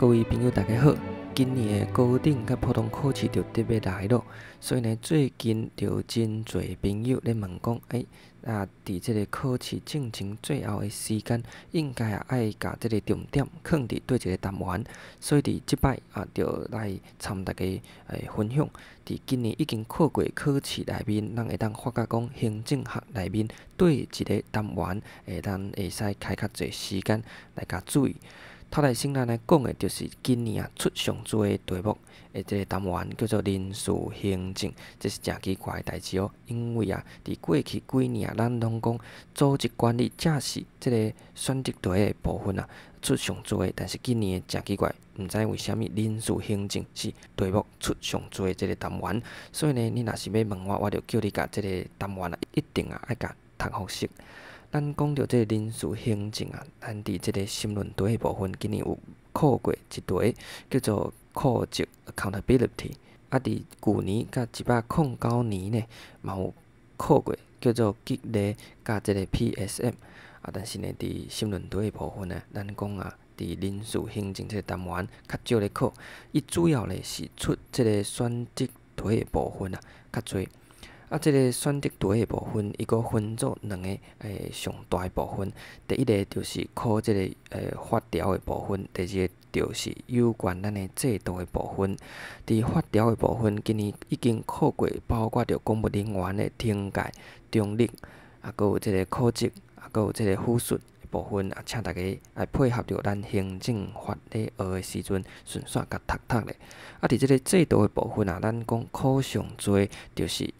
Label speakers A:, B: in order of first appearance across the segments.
A: 各位朋友，大家好。今年的高等佮普通考試就得欲來囉，所以呢，最近就真濟朋友咧問講，欸，啊，佇這个考試進前最後的時間，應該啊愛共這个重點囥佇佗一个單元，所以佇這擺啊，就來參大家分享，佇今年已經考過考試內面，咱會當發覺講行政學內面佗一个單元，會當會使開較濟時間來共注意。頭來先咱來講的，就是今年啊出上濟題目的這个單元，叫做人事行政，這是誠奇怪的代誌哦。因為啊，佇過去幾年啊，咱攏講組織管理才是這个選擇題的部分啊出上濟，但是今年誠奇怪，毋知為啥物人事行政是題目出上濟這个單元。所以呢，你若是欲問我，我就叫你共這个單元啊，一定啊愛共讀予熟。咱講著這个人事行政啊，咱佇這个申論題的部分，今年有考過一題，叫做課責（accountability）。啊，佇舊年佮109年呢，嘛有考過叫做激勵佮這个 PSM。啊，但是呢，佇申論題的部分呢，咱講啊，佇人事行政這个單元較少咧考，伊主要咧是出這个選擇題的部分啊，較濟。啊，這个選擇題的部分，伊閣分做兩个上大的部分。第一个就是考這个法條的部分，第二个就是有關咱的制度的部分。佇法條的部分，今年已經考過，包括著公務人員的懲戒、中立，啊，閣有這个考績，啊，閣有這个輔術的部分啊，請大家愛配合著咱行政法咧學的時陣，順紲共讀讀咧。啊，佇這个制度的部分啊，咱講考上濟就是。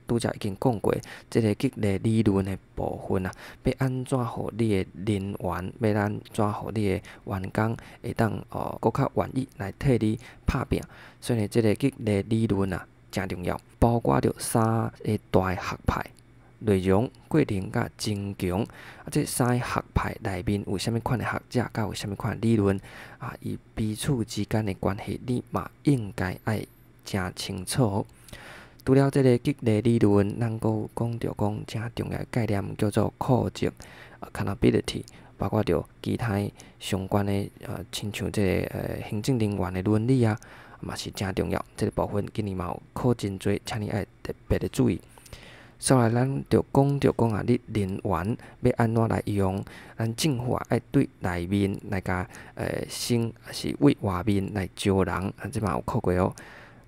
A: 拄才已經講過，這个激勵理論的部分啊，欲按怎予你的人員，欲按怎予你的員工會當哦，閣較願意來替你拍拚。所以呢，這个激勵理論啊，誠重要，包括著三个大學派：內容、過程佮增強。啊，這三个學派內面有啥物款的學者，佮有啥物款的理論啊？伊彼此之間的關係，你嘛應該愛誠清楚。除了這个激勵理論，咱閣有講著講誠重要的概念，叫做課責（accountability），包括著其他相關的，親像這个行政人員的倫理啊，嘛是誠重要。這个部分今年嘛有考真濟，請你愛特別的注意。紲來，咱著講著講啊，你人員欲按怎來用？咱政府啊，愛對內面來共升，抑是對外面來招人，啊，這嘛有考過哦。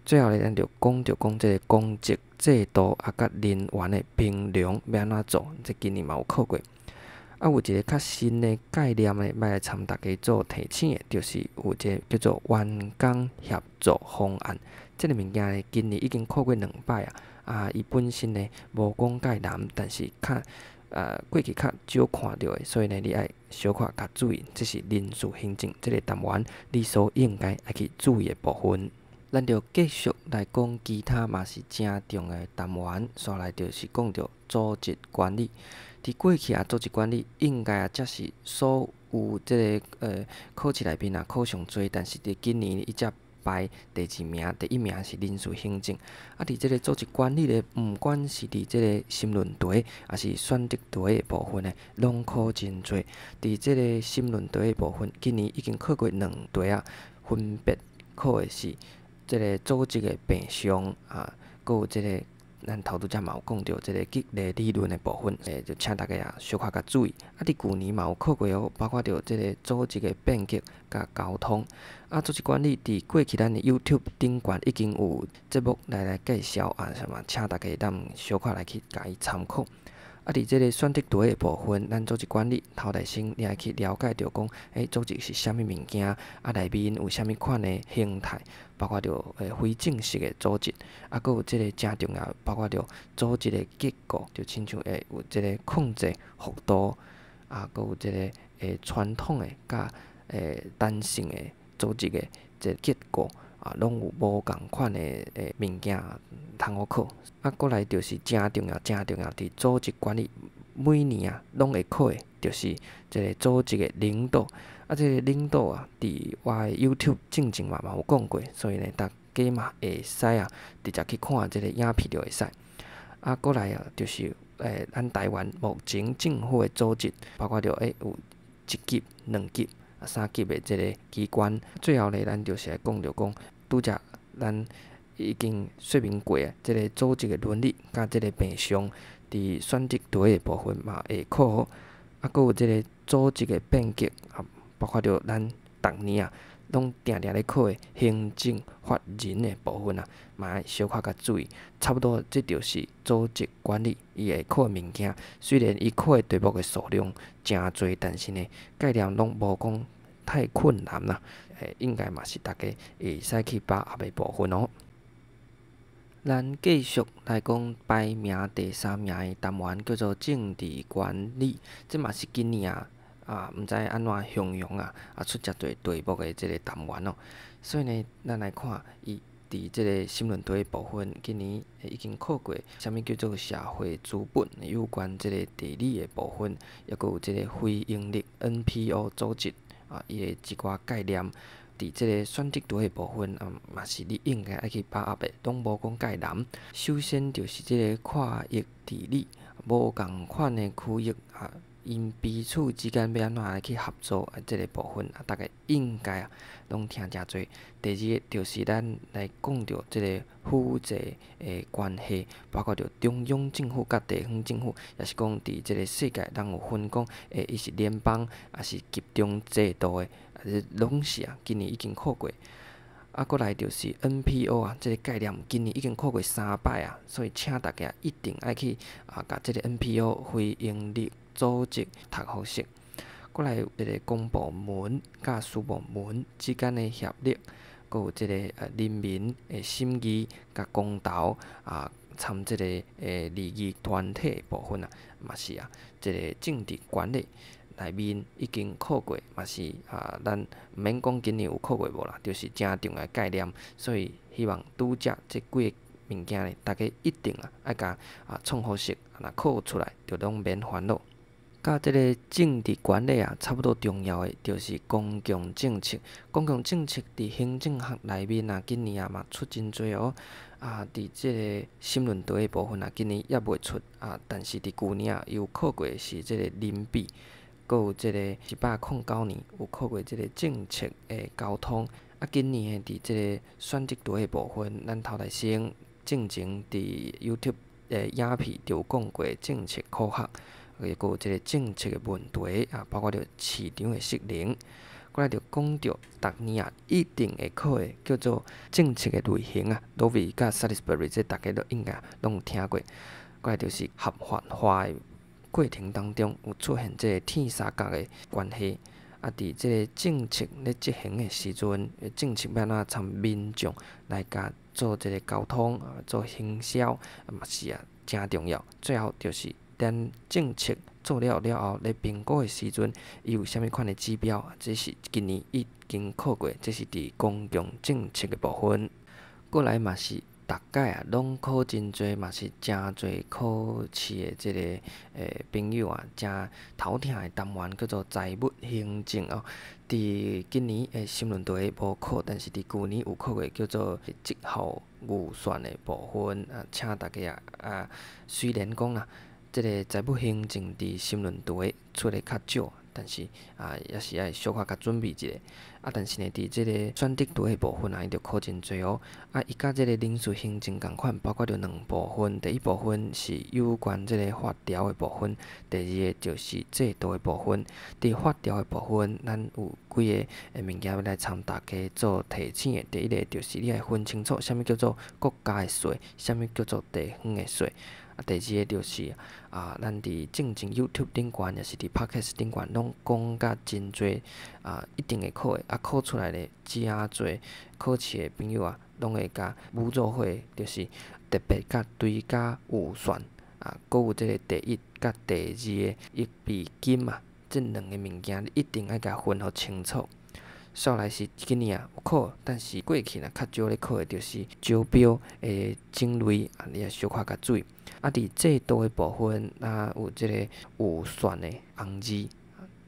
A: 最後咧，咱就講著講這个公職制度啊，佮人員的評量欲按怎做？這今年嘛有考過。啊，有一个較新的概念咧，欲來參大家做提醒的，就是有一个叫做員工協作方案。這个物件咧，今年已經考過兩擺啊。啊，伊本身咧無講介難，但是較過去較少看著的，所以呢，你愛小可較注意，這是人事行政這个單元你所應該愛去注意的部分。咱就繼續來講其他嘛是誠重要的單元，紲來就是講著組織管理。佇過去啊，組織管理應該啊，才是所有這个考試內面啊考上濟，但是佇今年伊才排第二名，第一名是人事行政。啊，佇這个組織管理咧，毋管是佇這个申論題，抑是選擇題的部分咧，攏考真濟。佇這个申論題的部分，今年已經考過兩題啊，分別考的是這个組織的病象啊，閣有這个咱頭拄才嘛有講著這个激勵理論的部分，就請大家啊小可較注意。啊，佇舊年嘛有考過哦，包括著這个組織的變革佮溝通。啊，組織管理佇過去咱的 YouTube 頂懸已經有節目來介紹啊，啥嘛，請大家會當小可來去共伊參考。啊，佇這个選擇題的部分，咱組織管理頭來先，你愛去了解著講，欸，組織是啥物物件，啊，內面有啥物款的形態，包括著非正式的組織，啊，閣有這个誠重要，包括著組織的結構，就親像會有這个控制幅度，啊，閣有這个傳統的佮彈性的組織的這個結構。啊，攏有無仝款的物件通好考。啊，閣來就是誠重要、誠重要，佇組織管理每年啊，攏會考的，就是這个組織的領導。啊，這个領導啊，佇我的 YouTube 進前嘛有講過，所以呢，大家嘛會使啊，直接去看這个影片就會使。啊，閣來啊，就是咱台灣目前政府的組織，包括著有一級、兩級。三級的這个機關。最後咧，咱就是來講著講，拄才咱已經說明過啊，這个組織的倫理佮這个病相，佇選擇題的部分嘛會考。啊，閣有這个組織的變革啊，包括著咱逐年啊，攏定定咧考的行政法人的部分啊，嘛愛小可較注意。差不多，這就是組織管理伊會考的物件。雖然伊考的題目的數量誠濟，但是呢，概念攏無講太困難啦。應該嘛是大家會使去把握的部分哦。咱繼續來講排名第三名的單元叫做政治管理，這嘛是今年啊啊，毋知按怎形容啊，啊出誠濟題目的這个單元哦。所以呢，咱來看伊佇這个申論題的部分，今年已經考過啥物叫做社會資本，有關這个地理的部分，抑閣有這个非營利 NPO 組織啊，伊的一寡概念。佇這个選擇題的部分，啊，嘛是你應該愛去把握的，攏無講介難。首先就是這个跨域治理，無仝款的區域啊，𪜶彼此之間欲按怎來去合作啊，這个部分啊，大家應該啊，攏聽誠濟。第二个就是咱來講著這个府際的關係，包括著中央政府佮地方政府，抑是講佇這个世界，人有分講，伊是聯邦抑是集中制度的。這攏是啊，今年已經考過。啊，閣來就是 NPO 啊，這个概念今年已經考過三擺啊，所以請大家一定愛去啊，共這个 NPO 非營利組織讀予熟。閣來這个公部門佮私部門之間的協力，閣有這个人民的審議佮公投啊，參這个利益團體的部分啊，嘛是啊，這个政治管理內面已經考過，嘛是啊，咱毋免講今年有考過無啦，就是誠重要的概念，所以希望拄才這幾个物件呢，大家一定啊愛共啊創予熟，若考出來就攏免煩惱。佮這个政治管理啊，差不多重要的就是公共政策。公共政策佇行政學內面啊，今年啊嘛出真濟哦。啊，佇這个申論題的部分啊，今年猶未出啊，但是佇舊年啊，有考過是這个鄰避。閣有這个109年有考過這个政策的溝通。啊，今年的佇這个選擇題的部分，咱頭來先進前佇 YouTube 的影片就有講過政策科學，抑閣有這个政策的問題啊，包括著市場的失靈。過來就講著逐年啊一定會考的叫做政策的類型啊，羅維佮薩利斯伯瑞，這大家都應該攏有聽過。過來就是合法化的過程當中有出現這个鐵三角的關係，啊，佇這个政策咧執行的時陣，政策欲按怎參民眾來共做這个溝通啊，做行銷，嘛是啊，誠重要。最後就是咱政策做了了後，咧評估的時陣，伊有啥物款的指標？這是今年已經考過，這是佇公共政策的部分。過來嘛是。逐擺啊，攏考真濟，嘛是誠濟考試的這个朋友啊，誠頭疼的單元叫做財務行政哦。佇今年的申論題無考，但是佇舊年有考過叫做績效預算的部分啊，請大家啊啊，雖然講啦，這个財務行政佇申論題出的較少。但是啊，抑是愛小可較準備一下。啊，但是呢，佇這个選擇題的部分啊，伊就考真濟哦。啊，伊佮這个人事行政仝款，包括著兩部分。第一部分是有關這个法條的部分，第二个就是制度的部分。佇法條的部分，咱有幾个物件欲來參大家做提醒的。第一个就是你愛分清楚，啥物叫做國家的稅，啥物叫做地方的稅。啊，第二个就是啊，咱佇進前 YouTube 頂懸，抑是佇 Podcast 頂懸，攏講甲真濟啊，一定會考的，啊，考出來咧，誠濟考試的朋友啊，攏會共舞做伙，就是特別佮追加預算啊，閣有這个第一佮第二个預備金啊，這兩个物件你一定愛共分予清楚。煞來是今年啊有考，但是過去若較少咧考的，就是招標的種類啊，你也小可共注意。啊，佇制度的部分，啊有這个預算的紅字，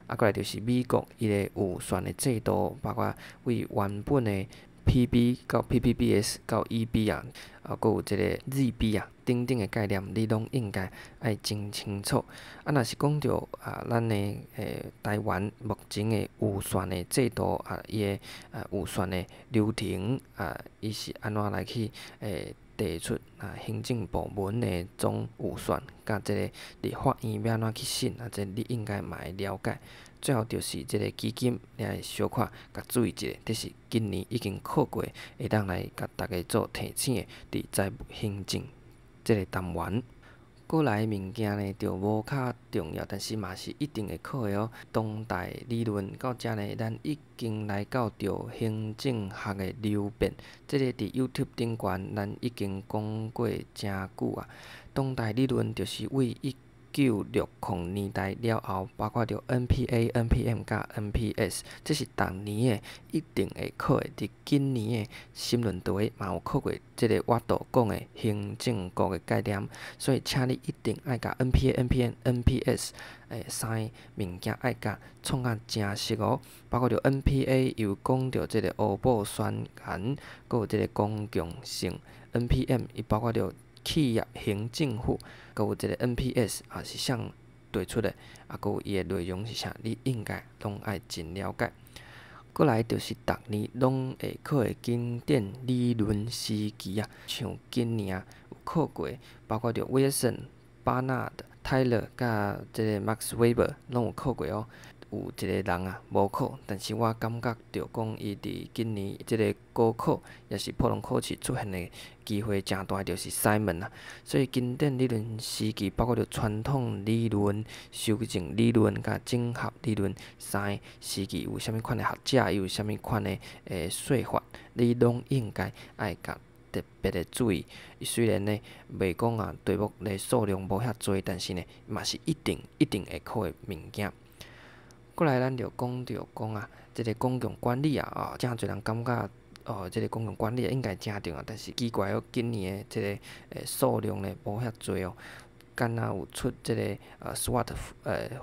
A: 啊，過來就是美國伊个預算的制度，包括為原本的 PB 到 PPBS 到 EB 啊，閣有這个 ZB 啊等等的概念，你攏應該愛真清楚。啊，若是講著啊，咱的台灣目前的預算的制度啊，伊的預算的流程啊，伊是按怎來去提出啊行政部門的總預算，佮這个立法院欲按怎去審啊，這你應該嘛會了解。最後就是這个基金，你愛小可共注意一下，這是今年已經考過，會當來共大家做提醒的，佇財務行政這个單元。閣來的物件呢，就無較重要，但是嘛是一定會考的哦。當代理論到遮呢，咱已經來到著行政學的流變，這个佇 YouTube 頂懸，咱已經講過誠久啊。當代理論就是為1960年代了後，包括著 NPA、NPM 佮 NPS，這是逐年的一定會考的。佇今年的申論題嘛有考過這个我頭講的行政國的概念，所以請你一定愛共 NPA、NPM、NPS 三个物件愛共創甲誠熟哦。包括著 NPA 有講著這个烏布宣言，閣有這个公共性；NPM 伊包括著企業型政府，閣有這个 NPS 啊是啥提出的，啊，閣有伊的內容是啥，你應該攏愛真了解。閣來就是逐年攏會考的經典理論時期啊，像今年啊有考過，包括著威爾森、巴納德、泰勒佮這个 Max Weber 攏有考過哦。有一個人啊無考，但是我感覺著講伊佇今年這个高考，抑是普通考試出現的機會誠大，就是 Simon 啊。所以經典理論時期包括著傳統理論、修正理論佮整合理論三个時期有啥物款的學者，伊有啥物款的說法，你攏應該愛共特別的注意。雖然呢，袂講啊題目的數量無遐濟，但是呢，嘛是一定一定會考的物件。閣來，咱就講著講啊，這个公共管理啊，哦，誠濟人感覺哦，這个公共管理應該誠重要，但是奇怪哦，今年的這个數量呢無遐濟哦。敢若有出這个SWOT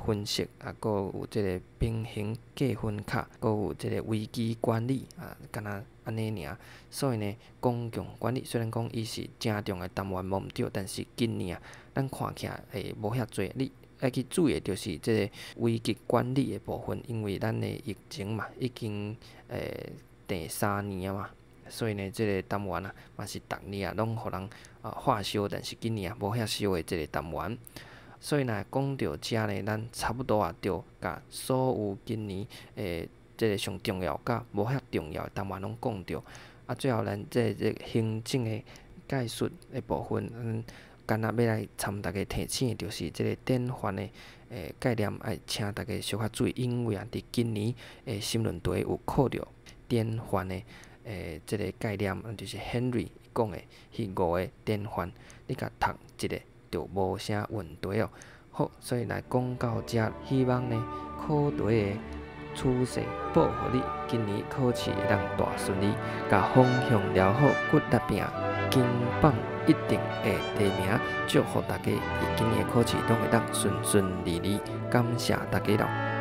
A: 分析，啊，閣有這个平衡計分卡，閣有這个危機管理啊，敢若按呢爾。所以呢，公共管理雖然講伊是誠重要單元無毋對，但是今年啊，咱看起來會無遐濟。你愛去注意的就是這个危機管理的部分，因為咱的疫情嘛，已經第三年啊嘛，所以呢，這个單元啊，嘛是逐年啊攏予人發燒，但是今年啊無遐燒的這个單元。所以若講著遮呢，咱差不多啊，著共所有今年這个上重要佮無遐重要的單元攏講著。啊，最後咱這行政的概述的部分，敢若欲來參大家提醒的，就是這个典範的概念，愛請大家小可注意，因為啊，佇今年的申論題有考著典範的這个概念，就是 Henry 講的彼五个典範，你共讀一下就無啥問題哦。好，所以來講到遮，希望呢考題的趨勢保護你今年考試會當大順利，共方向寮好，骨力拼，金榜一定會提名，祝福大家佇今年的考試攏會當順順利利。感謝大家囉。